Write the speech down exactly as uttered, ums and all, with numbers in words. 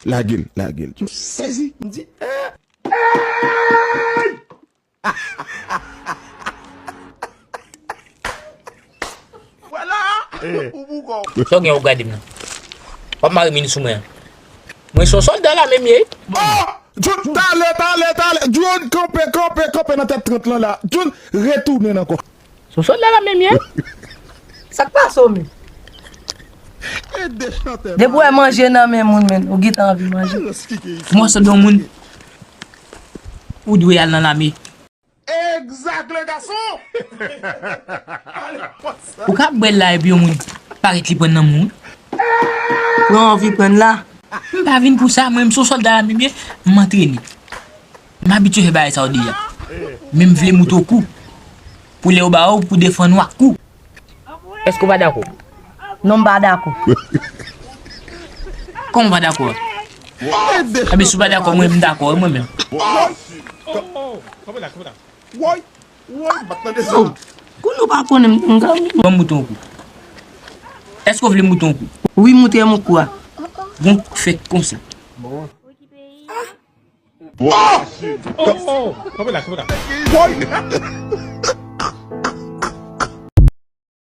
Lage l, lage l. M sezi, m di, eh! Vwala! Ou bougon. Sa w gen w gade m nan? W ap mare min sou mwen an. Mwen se yon sòlda lame m ye. Oh! John, talè, talè, talè. John, kanpe, kanpe, kanpe nan tèt trant lan la. John, retounen ankò. Se yon sòlda lame m ye. Sa k pase w menm? Depi w wè manje nan men moun, menm, ou gentan anvi manje. Mwen se yon moun, ou dwe al nan lame. Exact, le garçon! Ou ka bwè l la epi yon moun parèt li pran nan moun. Pran anvi pran la. M pa vin pou sa, mwen, m se yon sòlda lame m ye, m antrene. M abitye fè bagay sa yo deja. Men m vle moute w kou. Pou lè yo ba ou, pou defann ou ak kou. Èske w pa dakò? Non, m pa dakò. Kòman w pa dakò a? Ebyen, si w pa dakò, mwen, m dakò, mwen menm. Woy! Woy! M pa t tande sa. Kounye w pa konnen m, m ka. Ban m moute w kou. Èske w vle moute w kou? Wi, moute m kou a. Bon, fèt konsa. Bon. Oh! Oh, oh! Kanpe la, kanpe la. Woy!